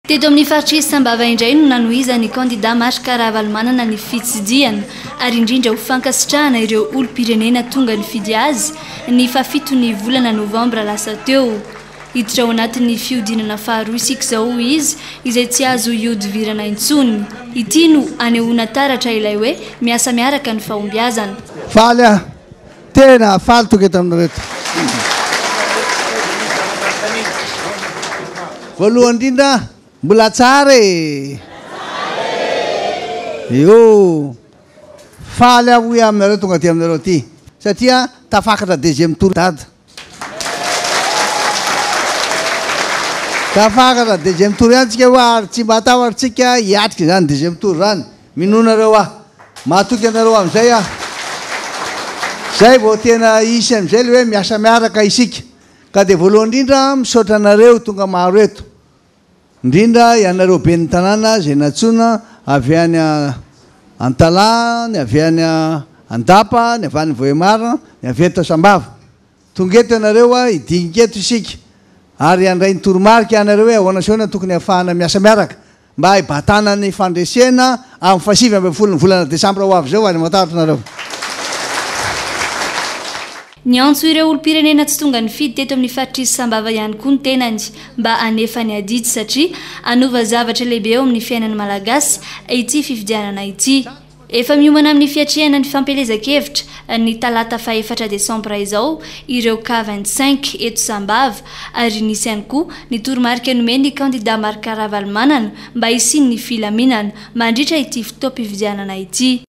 Teto amin'ny faritr'i Sambava indray no nanohizan'ny kandida Marc Ravalomanana ny fitsidihana ary indrindra ho fankasitrahana ireo olom-pirenena tonga nifidy azy ny fahafiton'ny volana novambra lasa teo. Hiditra ao anatin'ny fihodinana faharoa isika izao hoy izy izay tsy azo ihodivirana intsony. Ity no anehoana taratra ilay hoe miasa miaraka ny fahombiazana. Faly aho, tena faly tonga eto aminareo eto. Voalohany indrindra, mbola tsara e! Io! Faly aho hoy aho aminareo tonga aty aminareo aty satria tafakatra deuxième tour dada. Tafakatra deuxième tour ihany tsika hoa ary tsy mba atahotra tsika hiatrika izany deuxième tour izany. Minoa nareo aho. Mahatoky anareo amin'izay aho. Zay vao tena hisy amin'izay le hoe miasa miaraka isika. Ka dia voalohany indrindra misaotra anareo tonga maro eto. Indrindra ianareo ben'ny tanàna izay nantsoina avy any Antalaha, ny avy any Andapa, ny avy any Vohemar, ny avy eto Sambava. Tonga eto ianareo hidinika eto isika ary handray ny toromarika ianareo hoe ahoana sy ahoana tokony hahafahana miasa miaraka mba hibatana ny fandresena amin'ny fahasivy ambin'ny ny volana desambra ho avy izao ary matahotra nareo. Niantso ireo olom-pirenena tsy tonga nifidy teto amin'ny faritr'i Sambava ihany koa ny tenany mba hanefa ny adidy satria hanova zavatra lehibe eo amin'ny fiainan'ny Malagasy ity fifidianana ity. Efa miomana amin'ny fiatrehana ny fampielezan-kevitra ny talata fahefatra desambra izao ireo K 25 eto Sambava ary nisy ihany koa ny toromarika nomen'ny kandida Marc Ravalomanana mba hisian'ny filaminana mandritra ity fotoam-pifidianana ity.